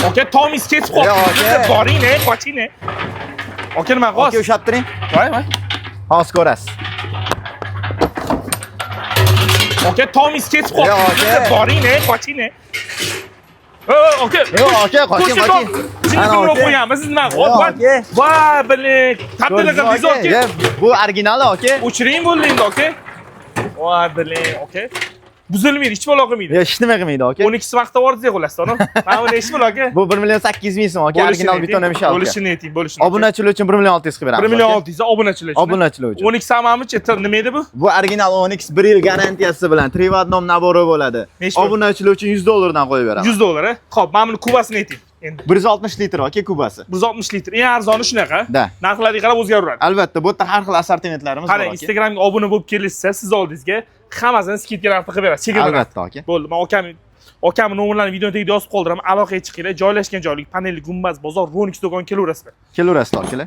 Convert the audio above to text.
Aka, tomingiz ketib qoldi. Yo'q, aka. Boring, ne, qoching, ne. Aka, nima Aka, qilyapsiz? Ushlab turing. Voy, voy. Hozir ko'rasiz. Aka, tomingiz ketib qoldi. Yo'q, aka. Boring, ne, qoching, ne. Aka. Yo'q, aka, qoching, qoching. Jinni Ana, aka. qo'yamiz, siz nima Yo'q, qilyapsiz? aka. Voy, блин. Tabdila qildingiz, aka. Ye, bu originali, aka. O'chiring, bo'ldi endi, aka. Voy, блин, aka. Buzilmaydi, hech balo qilmaydi. Yo, hech nima qilmaydi, aka. 12 vaqtda bordik xullas, to'g'ri? Mana buni eshitib aka. Bu 1 million 800 ming so'm, aka, original beton mishal. Bo'lishini ayting, bo'lishini. Obunachilar uchun 1 million 600 qilib beramiz. 1 million aka. 600 obunachilar uchun. Obunachilar uchun. 12 samamichi nima edi bu? Bu original Onix 1 yil garantiyasi bilan 3 в одном набор i bo'ladi. Nechi pul? Obunachilar uchun 100 dollardan qo'yib beramiz. 100 dollar, a? Xo'p, mana buni kubasini ayting. Endi 160 litr, aka, kubasi. 160 litr. Eng arzoni shunaqa. Да. Narxlarga qarab o'zgaraveradi. Albatta, bu yerda har xil assortimentlarimiz bor, Qarang, aka. Instagramga obuna bo'lib kelishsa, siz oldingizga hammasini скидка narxda qilib beradi. Chegirma. Albatta, aka. Bo'ldi, men akamni nomerlarini videoni tagida yozib qoldiraman. Aloqaga chiqinglar. Joylashgan joylik Panelli Gumbaz bozor, Ronix do'kon, kelaverasizlar. Kelaverasizlar, akalar.